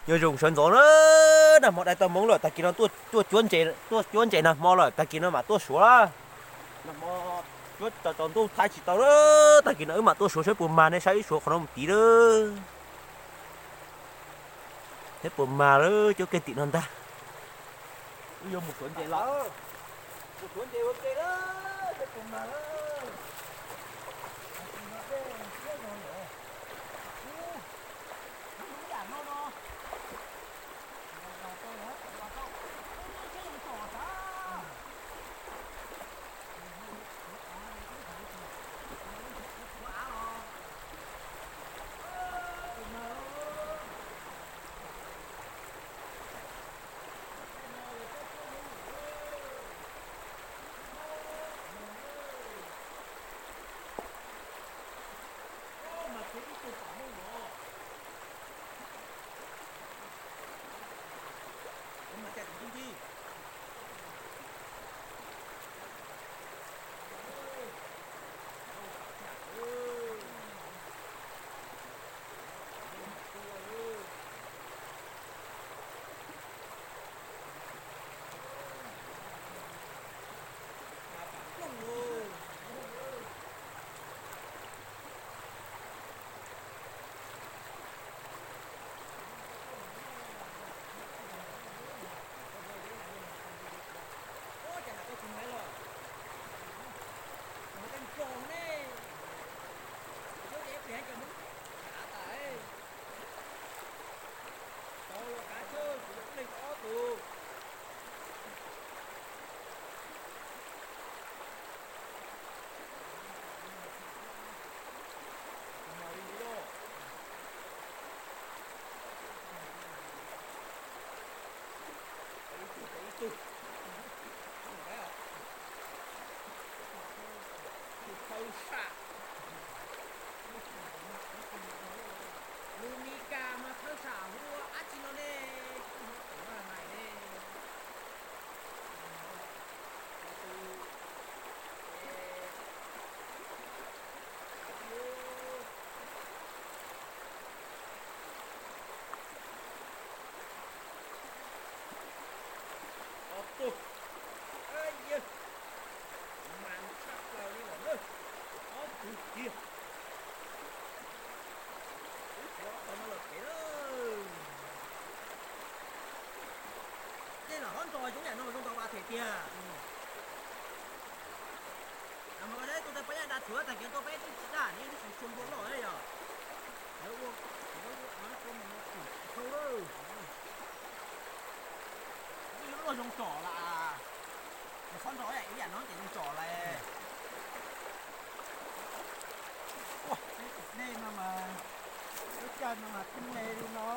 Nyob zoo sawv ntxov na, nag hmo dai tau hmoov lawm, tag kis no tuaj cuab ntses, tuaj cuab ntses nag hmo lawm, tag kis no mam tuaj suav. Nag hmo cuab tsaus ntuj thaij tsis tau, tag kis no wb mam tuaj suav saib puas mag, nej saib wb suav qhov no mus tid lawm. Saib puas mag lawm, cuab kiag tim no ntag. Wb yuav mus suav ntses los. Mus suav ntses ua ke lawm, saib puas mag lawm. Thawj sam, lus Mis Kas mas thawj sam hu ua dab tsi no ne? Ob tug, yawg, mas tshaj plaws li lawm na, ob tug tiag. Wb suav ob tog no lawm pem lawm. Tej zaum hov ntsos coob yam no zoo nkaus vas them tiag. Mas koj saib tus tau peb yaj da txhuav tag kiag tua peb twb tsis daj ne, twb tsis tshua nplua loj yog. Lawv ua, lawv ua av tua mus no tsis tsis thau lawm. Twb yuav luaj zoo tsom las. Nws xob ntsos ib yam no ces zoo tsom las. Ua, nej no mas, lub caij no mas tib me li no,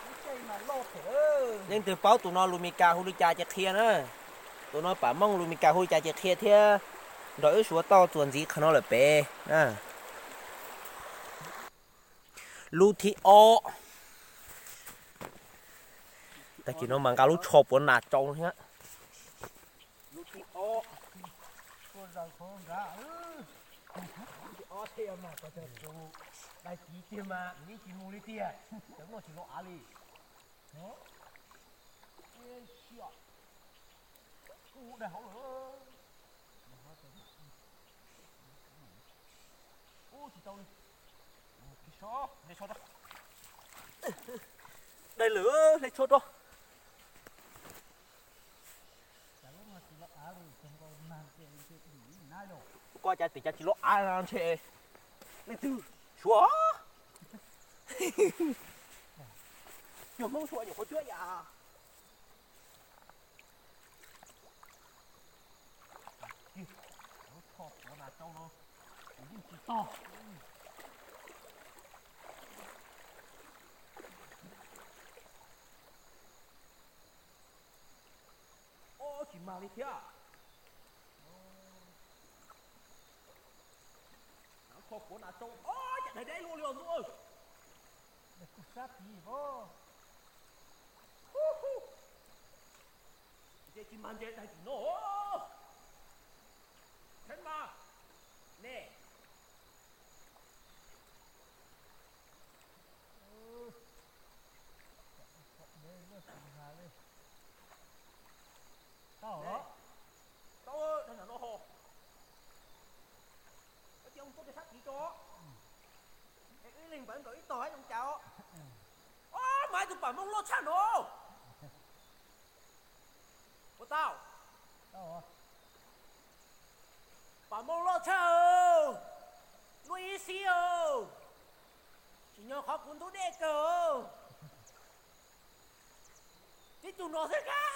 lub caij mas loj thiab. Leej twg paub tus no lus Mis Kas hu li cas ces qhia na. Tus no pam Hmoob lus Mis Kas hu li cas ces qhia thiab. Nrog wb suav toj txuas ntxiv qhov no lawm pem na. Lub thib ob. Tag kis no mas nqa lub tsho puav nas tsau thiab. Lub thib ob. Lub thib ob thiaj mas cov tus dai kiv tiag mas nws yeej tsis mus li tiag, cov noj tsis los av li. Ua dai hauv lawm. Ua tsis tau li. Hle tsho rau. Dai lawm, hle tsho rau. Ua cas tim cas tsis los av ntshe. Leej twg suav? Yog Hmoob suav nyuam qhuav cuab yam. Lub tsho puav nas tsau no kuv yeej tsis tog. Ob, tsis mag li thiab. Nav kho puav nas tsau, ob, cas daig deb luaj li os ntuj. Kuv sab tid os. Ces tsis mag ntses daig tim no. Txheeb mas, ne. Tau, tau no ho. Cia mus tuaj tej sab tid tso. Es wb leeg npawv nkaus ib tog zoo cas. Ob, mas ib tug pam mooj loj tshaj no. Ua tau. Pam mooj loj tshaj. Lub ib xib. Tsim nyog qhov kuv ntub dej kawg. Tib tug no xwb kab.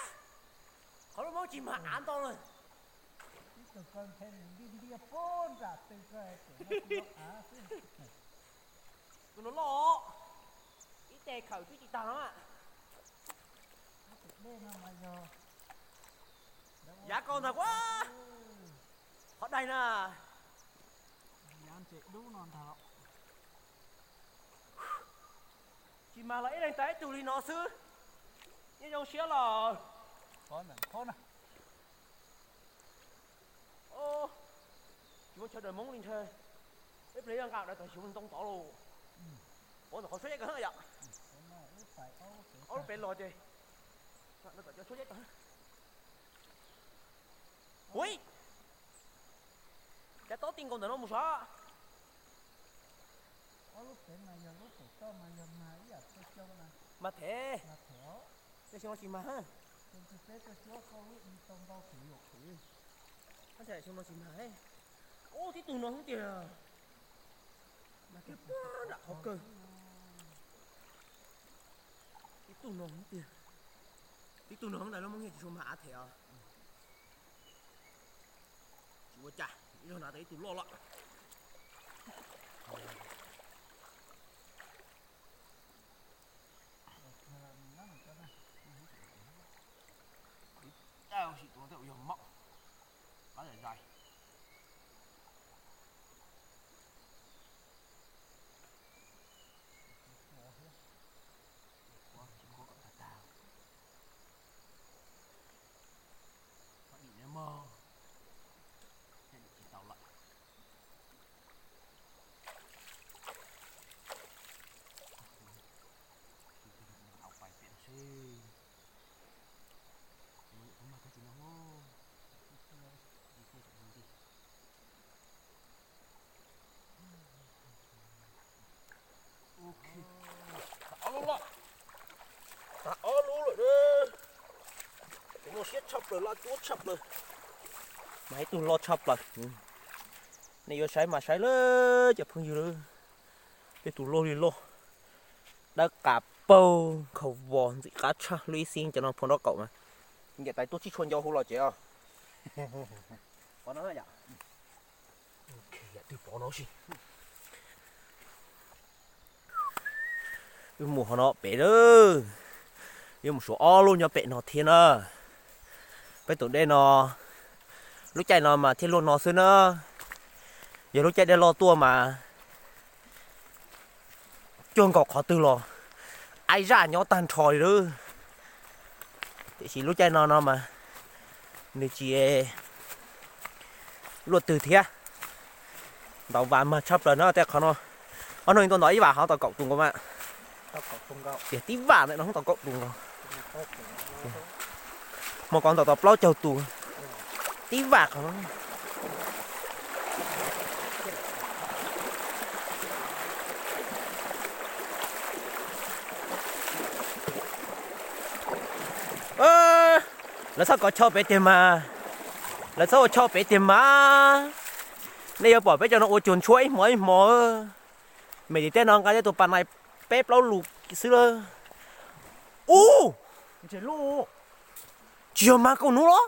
Qhov lub mob tsis mag av ntau lawm. Ib tug ko ntshe nws ntiaj ntiaj pub nram tw ko, tus no loj. Ib teg khawm twb tsis tag no. Yav kau ntag ua. Qhov daig na. Yav ntses dub no ntag los. Tsis mag los ib leeg tag ib tug li no xwb. Yeej zoo siab los. Tsis muaj chaw daws moob li ntshe. Ib pliag yog nqa daws tag xyov ntoo tod lauj. Ua ntawm qhov suab ib kawg yom. Ob lub pem los ces. Ui, cov tob ti nkaus ntawm no mus sav. Mas thev. Tej xyoo no tsis mag. Xyoo no tsis mag. Ub, tib tug no hoob tiag. Mas tib puag nram qhov kawg. Tib tug no hoob tiag. Tib tug no hoob ntawd lub moob nyiaj tsis tshua mag av them os. Tsis ua cas, ib zaug nrad tau ib tug loj lawm. Ib tag sim tus no tej yog mob qab zais. Tsis khuab kom tag tag. Khuab dim na mog. Tej dim tsis tau lawm. Au pais pem no seb. Tus no yog tus mag kab tsis no. Li tej tsam ntij. Tag ob lub lawm. Tag ob lub lawm. Tus no siab tshaj plaws, laj cuab tshaj plaws. Mas ib tug loj tshaj plaws. Nej yuav saib mas saib lawm cov phooj ywg lawm. Tej tus loj li loj. Dawb qas paug, nkhaus vos, ntxim qab tshaj, lub ib xib cov no phua nraub qaum mas. Ncaim tais tuaj tsib tshua ncau hu los tsev os. Pov no yom. Yam twg pov no si. Wb mus qhov no pem lawm. Wb mus suav ob lub nyob pem no thiab na. Peb tus dej no, lub caij no mas thiaj luaj no xwb na. Yog lub caij dej loj tuaj mas cuag nkaus qhov twg los aib zaj nyob tag nrho li lawm. Tiam sis lub caij no no mas nws tsis luaj twg thiab. Ntaus vas mag tshaj plaws na tej qhov no. Ob hnub tuaj ntov ib vas ho tau kaum tus nkaus mas. Tias tib vas ntawm no ho tau kaum tus nkaus. Hmo ko ntaus tau plaub caug tus. Tib vas qhov no. Lawv txhob kov choj pem tiag mas. Lawv txhob ua choj pem tiag mas. Nej yuav pom peb cov no ua cuag ntshuab ib hmo ib hmo. Mem tim tej no nqa tej tus pas nais peb plaub lus xwb lawm. Ub, tsis yog mag kaum hnub los?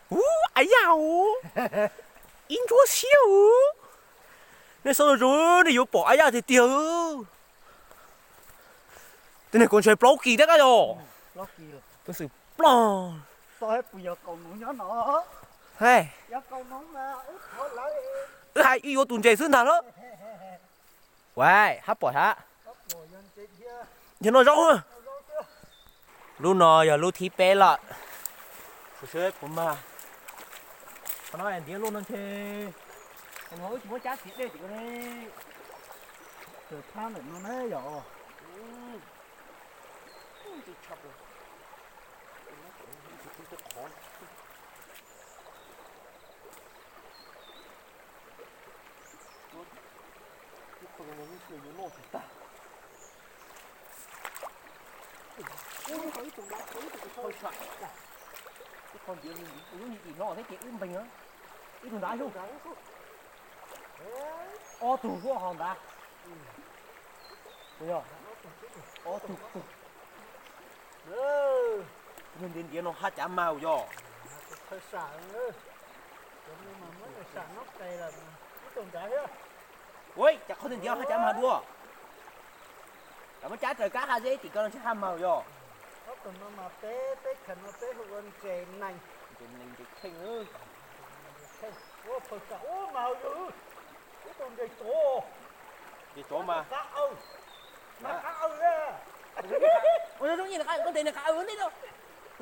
Ub, a yaj ub, ib ntsuab xiab ub. Nej xauj zoo nej yuav pom a yaj tiag tiag. Tej neeg kuv ntshe plaub kis thiab kab yog. Tus xwm ploj. Wb hais wb yuav tus ntses xwb ntag lawm. Ua, hab pom hab. Yog no zaub. Lub no yog lub thib peb lawm. Seb puas mag. Qhov no ntiav luaj no ntshe, qhov no wb tsis muab cab txiav dej tim ko ne. Tawm phab ntawm no na yom. Ib tug ntiav lub nim tim no thiab ces ub npeeg na. Ib tug nrad xwb. Ob tug lub hos nrad. Ob tug. Ntiav ntiav no haj cav mag yog. Ua cas qhov ntiav ntiav haj cav mag dua. Tam muab cab raws kab haj zeb tim ko no tsis haj mag yog. Ob tug no mas peb, peb khaws no peb hu ua ntses nees. Ntses nees ntses kheej. Ua phaws sam ub mas hauv yog ib tug ntses tsov. Ntses tsov mas. Ua zoo nyiaj nws qa, koj ntes nws qa aws ntej no.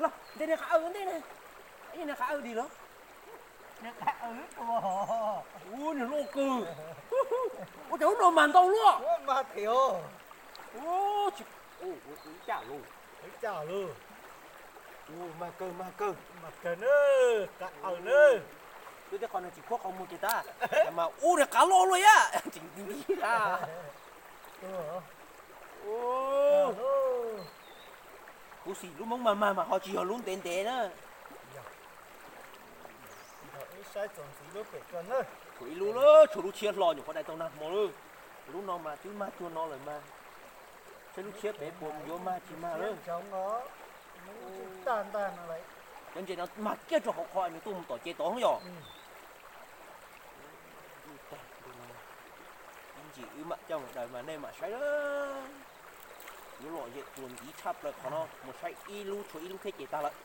Los ntes nws qa aws ntej na. Nws qa aws dim los. Ua nws loj kawg. Ua cas lub no mas ntau luaj. Ua, ua ib caj lug. Ua mag kawg mag kawg. Twb tej qhov no tsis khuab qhov muag ces tab mas ub nws qav loj luaj yam tseem nti nti na. Kuv xim lub Hmoob mag mag mas ho tsis yog lub ntev ntev na. Tshuav ib lub, tshuav lub tshiab hlo nyuam qhuav dai tau nag hmo lawm. Lub no mas twb mag cuag no lawm mas. Saib lub tshiab pem puas yuav mag tsis mag lawm. Cov ntses no mag kiag rau hauv qhov nws tuaj mus tom ce tod yom. Ib ntsis wb mam coj mus daws mas nej mam saib. Yuav lom zem puas ntxiv tshaj plaws qhov no, mus saib ib lub tshuav ib lub thiab ces tag lawm.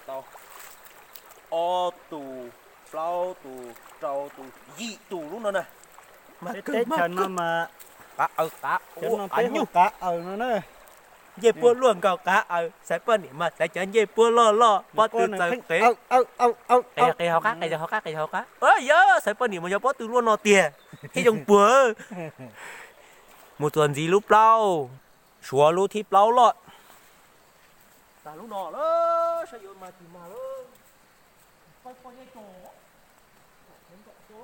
Tau ob tus, plaub tus, rau tus, yim tus lub no na. Teb chaws no mas qav aws qav ua qav nyuj. Qav aws no na. Ncej puab luaj nkaus qav aws, xaiv poj niam mas xaiv cov ncej puab loj loj, pob tw txawv qev. Qe hauv qab, qe hauv qab, qe hauv qab. Yog xaiv poj niam mas yog pob tw luaj no tiag, thiab zoo puag. Mus txuas ntxiv lub plaub, suav lub thib plaub loj. Tas lub no lawm, saib yuav mag tsis mag lawm. Poj ncej tso, ntom tso.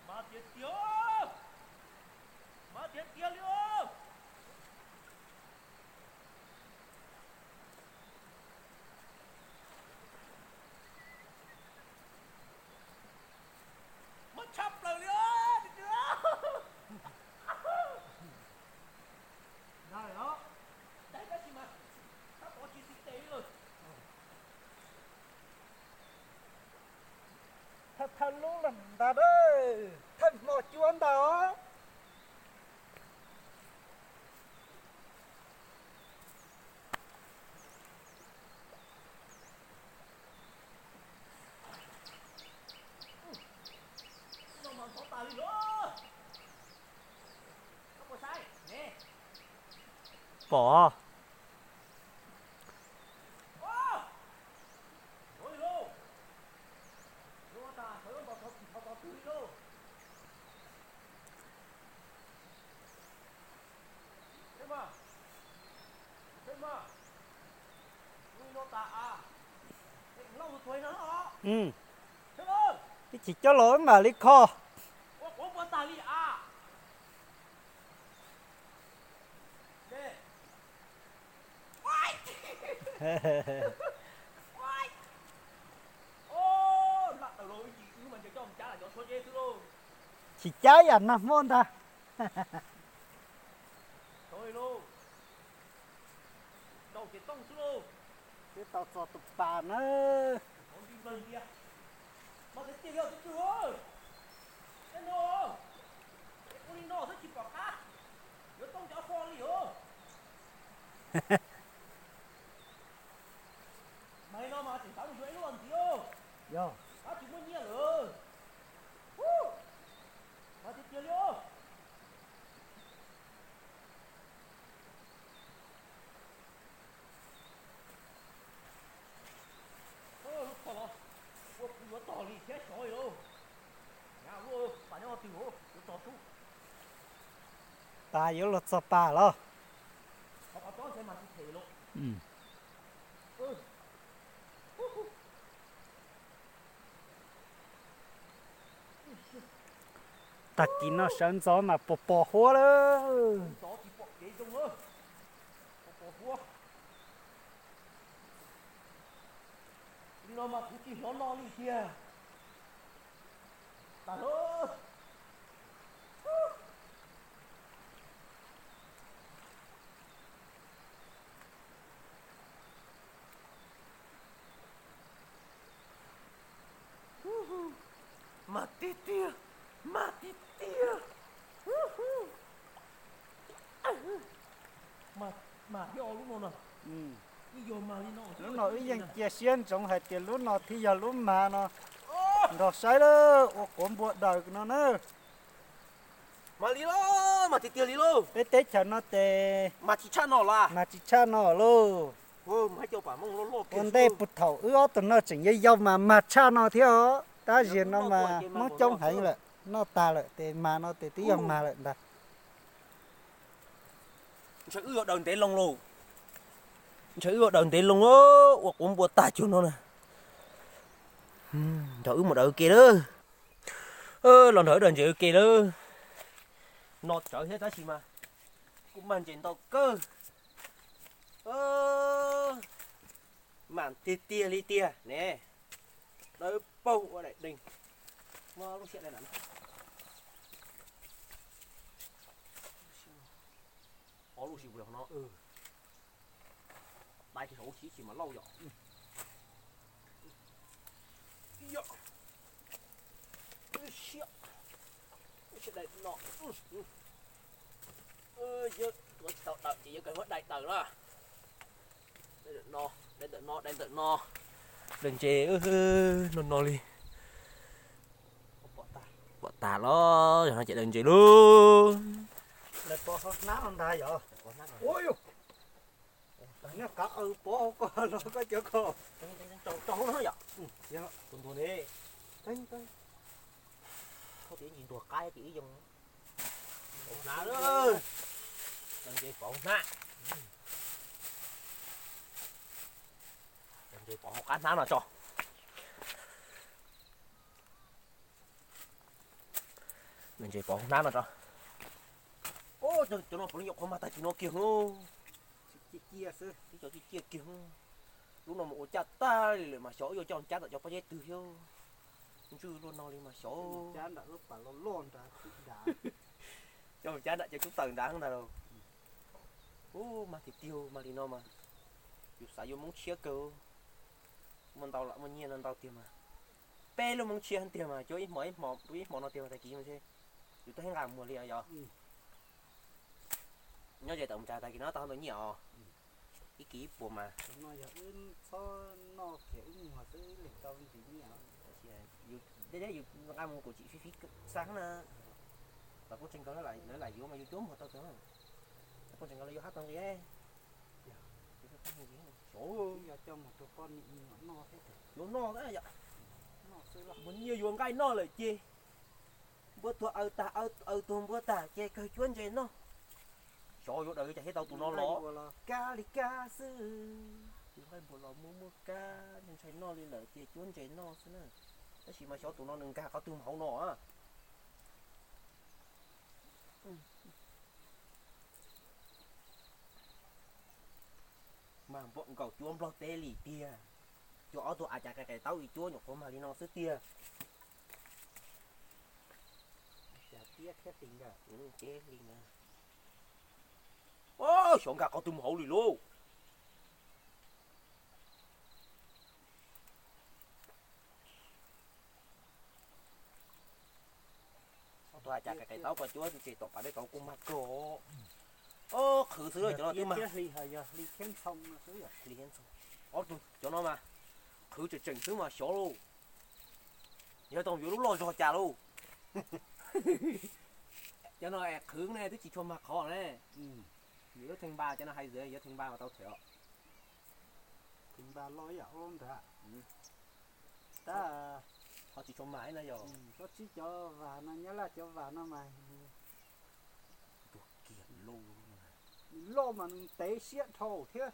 Mas tiag tiag, mas tiag tiag li. Mas tshaj plaws li. Ntag los, tab sis mas tab tom tsis xis tes li lawm. Thawj thawj lub los ntag, thawj hmo cuab ntag os. Pom. Twb tsis coj los mam li kho. Tsis cab yam nag hmo ntag. Twb tau txog tus pas na. Yog. Mas tiag tiag li. Lub tog los ua kuv yuav tog li thiab sov li lauj. Nyab ua pas nyob twg yuav tog sub. Pas yuav luag txog pas los. Qhov qhov tsob ntshe mas tsis them li lauj. Tag kis no sawv ntxov mas pos pos huab lawm. Li no mas kuv tsis hnov no li tiag. Tag lawm. Mas tiag tiag, mas tiag tiag. Mas thiab lub no na. Lub no wb yeej cia siab ntsoov hais tias lub no thiaj yog lub mas no. Nrog saib lawm, ua quav npua daws no na. Mas li lauj, mas tiag tiag li lauj. Peb teb chaws no ces mas tsis tshaj no lauj. Ua ntej puag thaum wb ob tug no tseem yau yau mas mas tshaj no thiab os. Tab sis no mas Hmoob coob heev lawm, noj tag lawm ces mas no ces twb yog mas lawm ntag. Ntshe wb ua daws ntev loo lauj. Ntshe wb ua daws ntev loo, ua quav npua tag cuag no na. Nrog wb mus daws ke lawm. Los nrog wb daws ntses ua ke lawm. No tsawv thiab tab sis mas kuj mag ntses ntau kawg. Mas tiag tiag li tiag ne. Dawb paug ua daim deeg. Muab lub siab dai na. Ob lub sib puas yog no. Dai kiag saum lub siab tsis mas lauj yom. Siab, siab dai no. Yog tuav tsis tau daim ces yuav kawg muab dai daws na. Dai ntawm no, dai ntawm no, dai ntawm no. Daws ntses no no li. Pom tas los yog no ces daws ntses lauj. Nyob qab aw pov hauv ko los koj cov ko. Tsaus tsaus no yom. Tus ntuag ne. Thauj tias ntsis ntuag qaib ces ib yoo. Faus hnab lawm. Daws ntses faus hnab. Pov hauv qab hnab no tso. Ntses pov hauv hnab no tso. Cov no puav leej nyuam qhuav mag tag kis no kiag. Tib co ciaj ciaj kiag. Lub no mus ua caj tag li lawm mas xyov wb yuav coj cab tom cov pob zeb twg thiab. Ntswj luaj no li mas xyov. Coj cab nram cov kub taws nrad ntag lauj. Ub, mag tiag tiag, mag li no mas yus xav yuav Hmoob tshiab kawg. Muaj ntau lam muaj nyiaj no ntau tiag mas. Peb lub Hmoob tshiab tiag mas cuab ib hmo ib hmo, ib hmo no tiag mas tag kis mas yus twb nqa muag li yog. Nyob ze tawm mus tsa tag kis no tau ntau nyiaj os. Ib kis ib puas mas. Deb deb yus nqa mus kuv tsis fiv fiv xav na. Los kuj tseem nkaus lawv lam yuav mas yus cuab muag tau tag. Los kuj tseem nkaus lawv yuav hab tau nqi. Yuav noj, muaj nyiaj yuav nqaij noj lawm ces npua tuag aws tag, aws tuag npua tag ces kawg cuab ntses noj. Xyov yuav daws cas thiaj tau tus no los. Kab li kab xwb. Yuav nqaij npua los muaj muaj kab ntshai noj li lawm ces cuab ntses noj xwb na. Tab sis mas xyov tus no nws nkag qhov twg mus hauv no. Mas npam nkaus cuab nplog teb li tiag. Cuab ob tug av cas qis qis taub li cuab nyuam qhuav mag li no xwb tiag. Xyov nkag qhov twg mus hauv li lauj. Ob tug av cas qis qis taub ko cuab tsis tom pas dej kauv kuj mag kawg. Qhwv xwb cov no twb mag. Ob tug cov no mas qhwv tseem tseem xwb mas xyov lauj. Yog tau yuav lub loj zog cas lauj. Cov no qhwv ne twb tsis tshua mag qhov ne. Yus lub theej npa cov no hais tias yuav theej npa mas tau them os. Theej npa loj ib yam ob lub nrad. Tab, qhov tsis tshua mag na yog. Tsob tsib cov vas no, Nyab Laj cov vas no mas. Tuag kiag lauj. Nws loj mas nws ntev siab dhau thiab.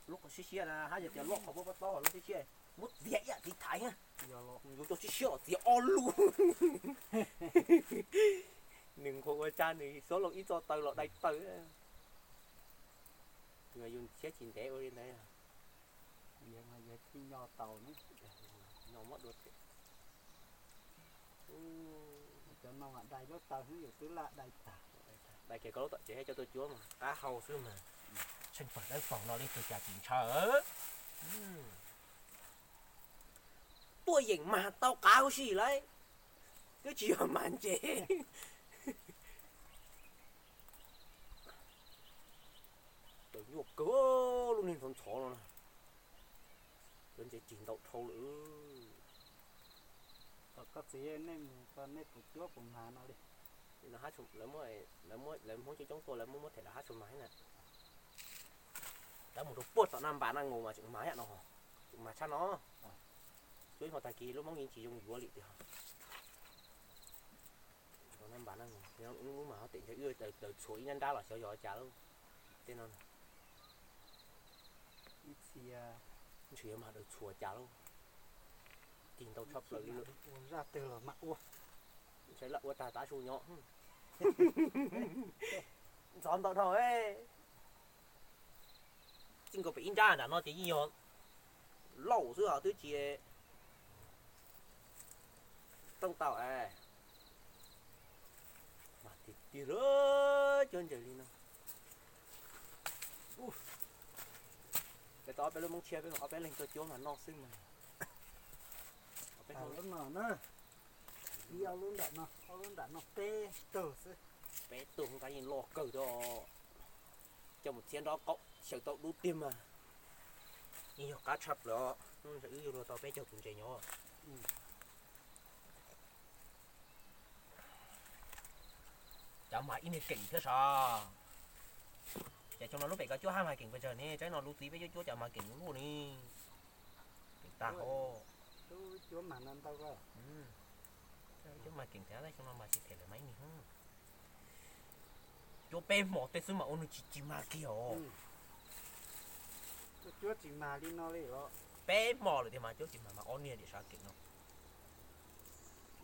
Lub qhov siab siab na, hab yog tias loj qhov puab pob taub lub siab siab, muab txiav ib yam tiv thaiv. Yus cov siab siab los txiav ob lub. Nws nqhuav ua tsa nws xob loo ib txoj taw los dai taw. Yus siab tsis ntev ua li ntawd. Yus thiaj nyo tau ne. Nyo muab dua them. Cov no mas dai lub taw xwb yus twb laj dai tag. Dai kiag koj lub tom tsev coj tuaj cuab mas qab hau xwb mas. Tsheej pawg dawb paug no leej twg cas tsis ntshaw. Tuaj yeem mag tau qav huv si lawm, twb tsis yog mag ntses. Tawm nyuaj kawg lub niag ntxhov ntxhov no na. Cov ntses cig ntau dhau lawm. Tom koj txiv nej mus ko nej puas cuab puas mag no li. Lawv Hmoob coob coob tuaj lawv muab muab them lawv hab tshua mag thiab na. Lawv mus rau puag tom Naj Npas Naj Nkaus mas tseem mag ib yam no, tseem mag tshaj no. Cuab ib hmo tag kis lub Hmoob yeej tsis zoo yuav li tiag. Naj Npas Naj Nkaus, lub mas ho tem ntshe wb daws txhuam ib nrab nrab los xyov yog cas lauj. Tej no ib txhia ntshe yuav mag daws txhuam cas lauj. Cig ntau tshaj plaws li. Ua zaj twg los mam ua. Ntshe lam ua tag tav su nyob. Ntxhov ntau dhau. Txij nkaus pem ib nrab nram no ces yeej yog lauj xwb os, twb tsis tooj tau es. Mas tiag tiag lawm, cuab ntses li no. Peb tau ob peb lub Hmoob tshiab, peb mus ob peb leeg tuaj cuab mas noj xwb mas. Lub no na, ib ob lub nram no, ob lub nram no peb tug xwb. Peb tug nqaij yeej loj kawg thiab. Coj mus txhiab nrob qaum xyaw tau dub tiag mas. Yeej yog qab tshaj plaws os, hnub no wb yuav luag tau peb caug tus ntses nyob. Cov mas ib niag keem thiab sav. Ces xyoo no lub pem ko cuab hab mas keem pes tsawg ne, tsaib no lub txiv peb cuab cuab cov mas keem luaj ne. Keem tag hos. Cuab mas keem thiab, xyoo no mas tsis them lawm mas ib niag. Cuab peb hmo tej xwb mas ua nws tsis tsis mag kiag os. Cuab tsis mag li no li los. peb hmo lawm tiag mas, cov tsis mag mas ob niag diam sav kem no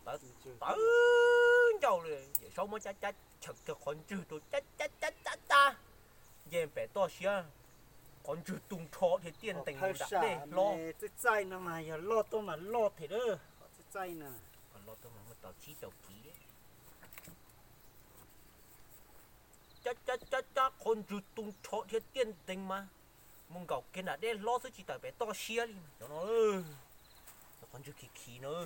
tawv ncauj li. Yawm Saub muab cab cab chaws kiag qhov ntswg rau cab cab cab cab cab nce pem toj siab, qhov ntswg tu nrho dhia tiaj ntees mus nram dej hlob. Txaij txaij no mas yog loj tuaj mas loj thiab, qhov txaij txaij no. Loj tuaj mas muaj tau tsib caug kiv. Cab cab cab cab qhov ntswg tu nrho dhia tiaj ntees mas mus nkaum kiag nram dej hlob xwb tsis tawm pem toj siab li mas cov no. Cov qhov ntswg khi khi no.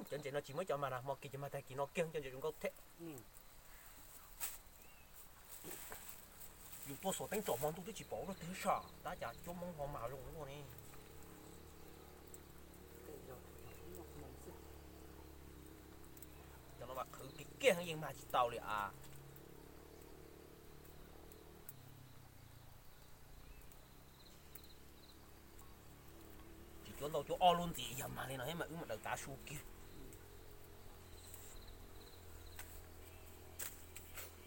Cov ntses no tsis muaj cov mag na, hmo kiag ces mag tag kis no kiag cov ntses zoo nkauj thiab. Yus tuaj xuas teeb tsom hmo ntuj twb tsis pom ua luaj twg sas, tab cas cuab Hmoob ho mag zoo luaj ne. Cov no mas qhwv kiag kiag yeej mag tsis tau li as. Tsis cuab ntau cuab ob lub ntxiv yog mag li no thiab mas wb mam daws tav su kiag.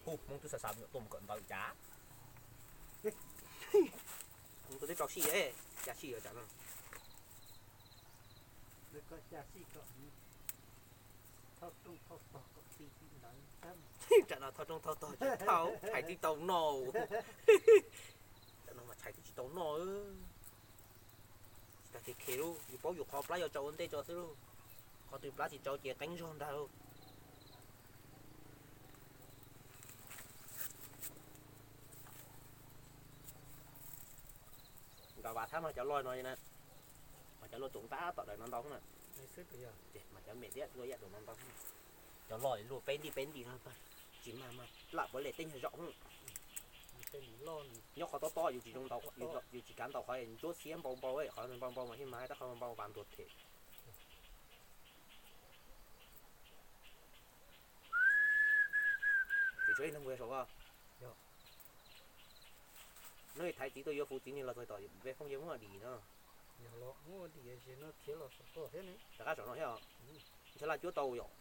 Hu Hmoob twb xav xav me nyuam tuaj mus kawm ntawv cas. Hmoob twb rau sij, cas sij yuav tsam no. Tsam no thauj rooj thauj tog tsis thauj, hais tsis tau noj. Tsam no mas hais twb tsis tau noj. Tsis tas khe khe lauj, yus paub yus qhov plab yuav tsau ua ntej tso xwb lauj. Qhov twg plab tsis tsau ces qeeb zog ntag lauj. Nkawd vas thab mas cov loj no na, mas cov luaj txoom tab tom daws no ntau na. Mas cov me thiab luaj ib yam daus no ntau. Cov loj luaj peb nti peb nti no, tsis mag mas lam puav leej tej nyuag zaum. Nyob qhov tob tob yus tsis zoo ntaus, yus tsis kav ntaus qhov ntsuab xiab npau npau, qhov npau npau mas thiaj mag, tab qhov npau npau vas ntuag them. Tsis tshuav ib leeg puas yog saum koj? Neb thaiv txiv tuaj yuav fuv txiv ni los txog tom peb phooj ywg muab dim no. Rov qab saum no thiab os. Ntshe laj cuab tau yom.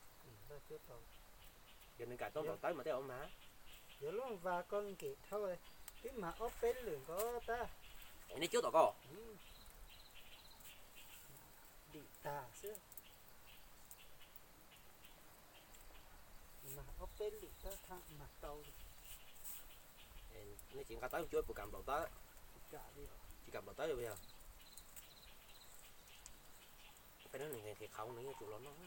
Yog nws kam tau nplaum tawb mas tej zaum mas. Yuav luaj vas koj nkem dhau, twb mag ob peb lwm nkaus tab. Es neb cuab tom koj. Dim tag xwb. Mag ob peb lwm tab thaj mag tau li. Nej tsis nqa tawb cuab puas kam nplaum tawb? Tsis kam nplaum tawb li puas yog? Peb nws nqhis qhov nws yuav tsum los noj.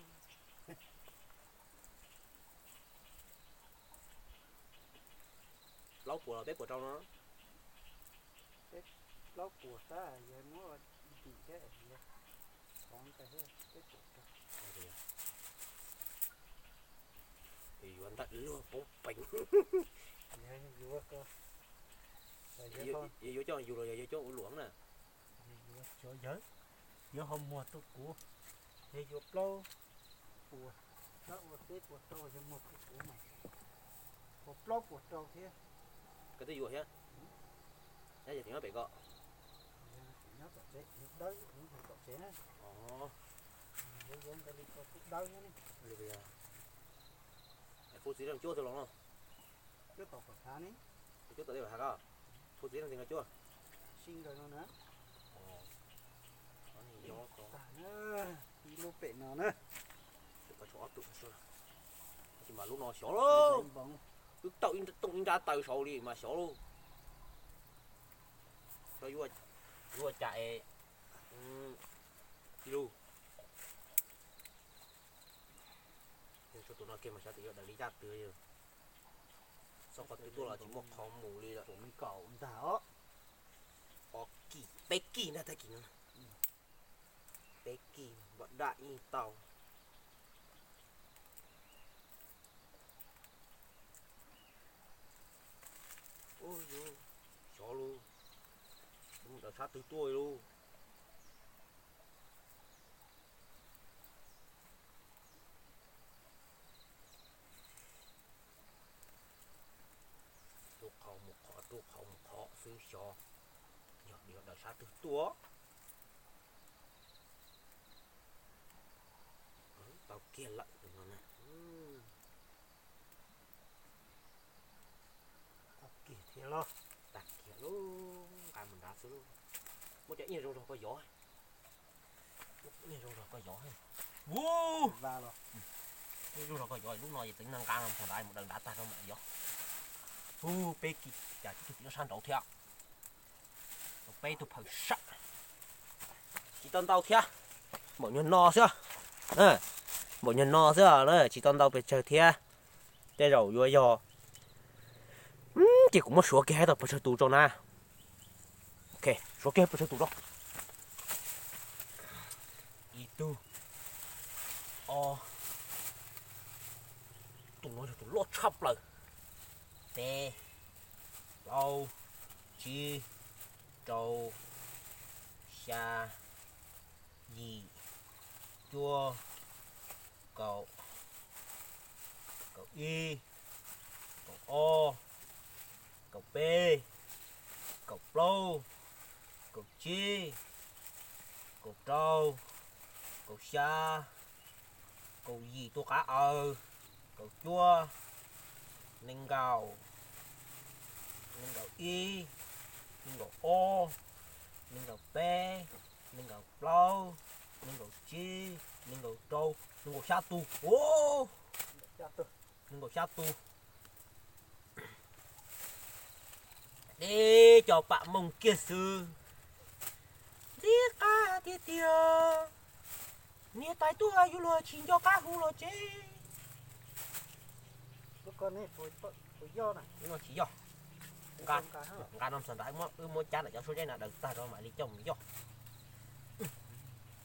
Plaub puas los peb puas rau no? Peb plaub puas tab yog muab dim thiab yog qhov ntawd thiab peb puas rau. Yuav ntawm luag poob peev. Yuav coj yus los yog yuav coj ua luam na? Yuav cov yawg, yuav ho muag tuaj kuv, yog yuav plaub puas, plaub ua peb puas rau yog muag tuaj kuv mas puas plaub puas rau thiab. Koj twb yuav thiab? Nyob yog tim nyob pem koj? Nyob tom tsev, dawb tom tsev na. Yuav yuav ntawd li ko kuj dawb thiab ne. Fuv txiv leej cuab twg los no? Cuab tom tom hav ne. Cuab tom tej hav ko. Fuv txiv leej twg no cuab? Sib nkawd no na. Ib lub pem no na. Tsis mas lub no xyov lauj. Twb tau tooj ib nrab taw saud li mas xyov lauj. Yuav cas es ib lub. Tus no kiag mas xyov tus yuav daws li yaj twg. Txog qhov twg tuaj los tsis muaj qhov mus li lawm. Kaum ntag os. Ob kis peb kis ntag tag kis no. Peb kis npam daj yeej tau. Xyov lauj, mus daws sab twg tuaj lauj. Rub qhov mus qhov, rub qhov mus qhov xwb xyov, yog daws sab twg tuaj. Tau kiag lawm no na. Tau kiag thiab. Los, tag kiag lub nqa mus nrad xwb. Muab cov ib nyuag zoo zog koj yov. Ib nyuag zoo zog koj yov. Ua, ib zoo zog koj yov, lub no ces txeev nqa no mus nrad, mus daws nrad tag rau mam yov. Hu peb kiag, cas tib tug tim sab nraud thiab. Peb tug phaw sab. Tsis tau ntau thiab, npaum nyuag no xwb. Npaum nyuag no xwb na, tsis tau ntau pes tsawg thiab. Tej zaum yuav yog, ces kuv muab suav kiag hais tau pes tsawg tus rau na. Ok, suav kiag pes tsawg tus rau. Ib tug, ob, tus no yog tus loj tshaj plaws. Peb, plaub, tsib, rau, xya, yim, cuaj, kaum, kaum ib, kaum ob, kaum peb, kaum plaub, kaum tsib, kaum rau, kaum xya, kaum yim tus qav aws, kaum cuaj, nees nkaum, nees nkaum ib, nees nkaum ob, nees nkaum peb, nees nkaum plaub, nees nkaum tsib, nees nkaum rau, nees nkaum xya tus. Nees nkaum xya tus. Deb cov pam moos kiag xwb. Ntxim qab tiag tiag. Niam tais tuaj yus luag tsis nco qab hu los tsev. Lub no tsis yog. Nqa no ntxov nrad, wb muab cab ntawm cov suab zeb no daws tag rau mam li coj mus yoj.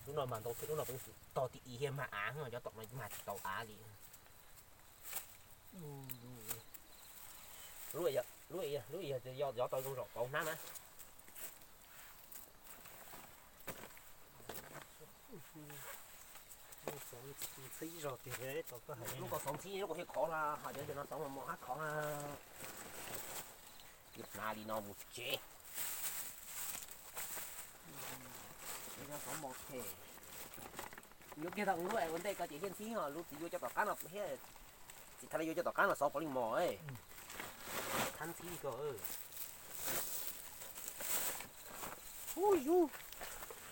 Lub no mas ntau thiab, lub no peev xwm tog tib ib thiab mag av, cov tom no mag tsis tau av li. Lub, lub yog yov tau zoo zaum pauv hnab na. Lub ko xov ntxhib, lub ko thiaj khov na, ho cov no xov mos mos hab khov na. Hnav li no mus tsev. Xov mos, yuav kiag tau lub ua ntej ko ces thiaj ntxhib, ho lub txiv yuav cov tom qab no thiab. Txiv thaum lawv yuav cov tom qab no xov puav leej mos. Thab ntxhib ko.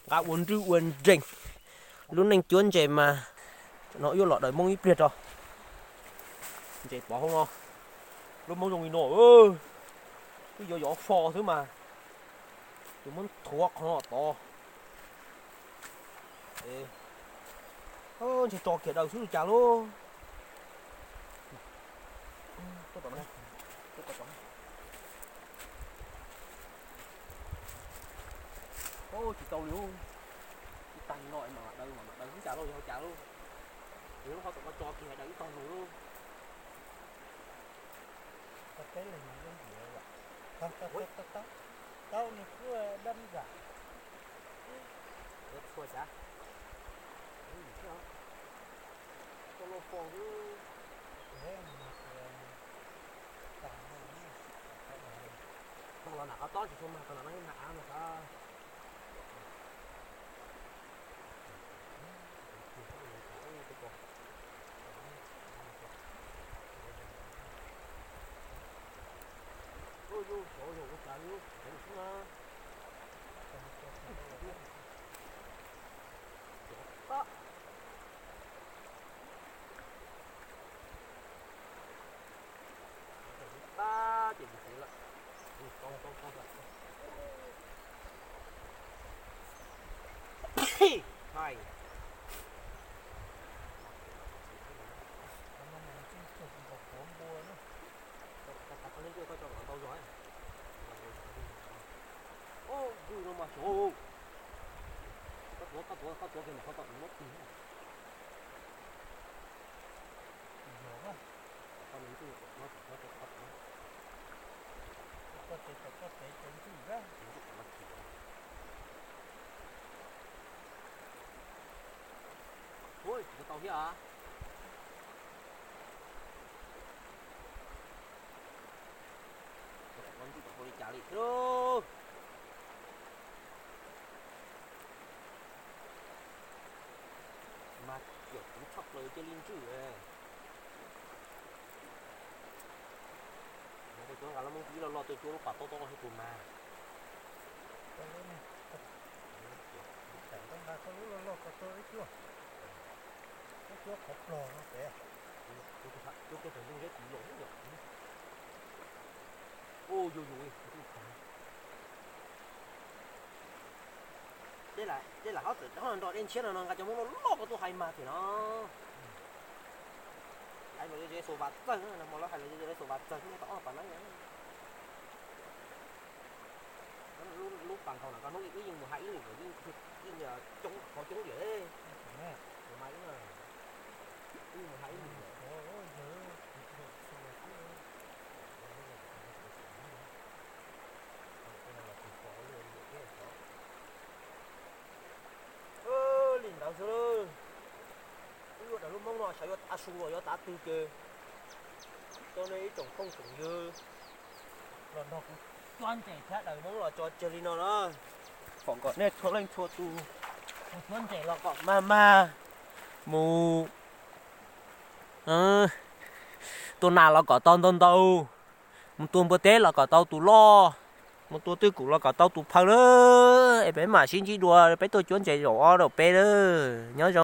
Nqa ua nrwj ua nreeg, lub neej cuab ntses mas no yuav los daws Hmoob ib pliag tso. Ntses pov hauv no, lub Hmoob zoo li no, twb yuav yov fo xwb mas, tus muab nthuav qhov no tod. Ntshe tso kiag daws xwb li cas lauj. Tsis tau li, ib tag no mam daws, mam daws xwb cas lauj, yog cas lauj. Yog lub qhov tom no tso kiag daws ib tog lug lauj. Tau, tau, tau, tau, tau, nws kuj dab zam. Txhua cas. Tau los fo xwb. Tau los nram qhov tob tsis tshua mag, tau los no ib mag av no xav. Tab ces tiv lawm. Tau, tau, tau. Hais. Ntau zog. Ub, ntsuj no mas xyov. Koj tuav, koj tuav, koj tuav kiag ntawm qhov tom muab tig. Ua, tsis tau thiab. Ua ntsuj tom ua li cas li thiab. Mas yog kuv tshaj plaws cia li ntswj. Ua Nqa lub Hmoob twb loj loj tuaj cuab lub pas tob tob thiab tus mas. Cuab qhov plog no pem. Cuab kiag tau zoo zeb kuv los yom. Ua yus yus. Tej lam hob txawm nrog dej ntshiab no no nqa cov Hmoob loj loj ko tuaj hais mas thiam no. Hais los yog xaus Vas Txawg, hmo lawv hais los yog xaus Vas Txawg thiab tau ob pas neeb. Lub pas nkhaus no koj hnub ib yeej mus hais ib lwm, yeej coob qhov coob diam. Tus mas ib, ib mus hais ib lwm. Li ntawd xwb. Wb yuav daim lub Hmoob no xyov yuav tav su los yuav tav twg ces rau nej ib tsoom phooj tsoom ywg los nrog kuv cuab ntses thiab daws Hmoob los tso tseg li no na. Foom kom nej txhua leej txhua tus mus cuab ntses los kom mag mag, mus tua nas los kom tau ntau ntau, mus tua npua teb los kom tau tus loj, mus tua twj kum los kom tau tus phaw lawm. Es peb mam sib ntsib dua, peb tuaj cuab ntses zaum ob zaum peb lawm, nyob zoo.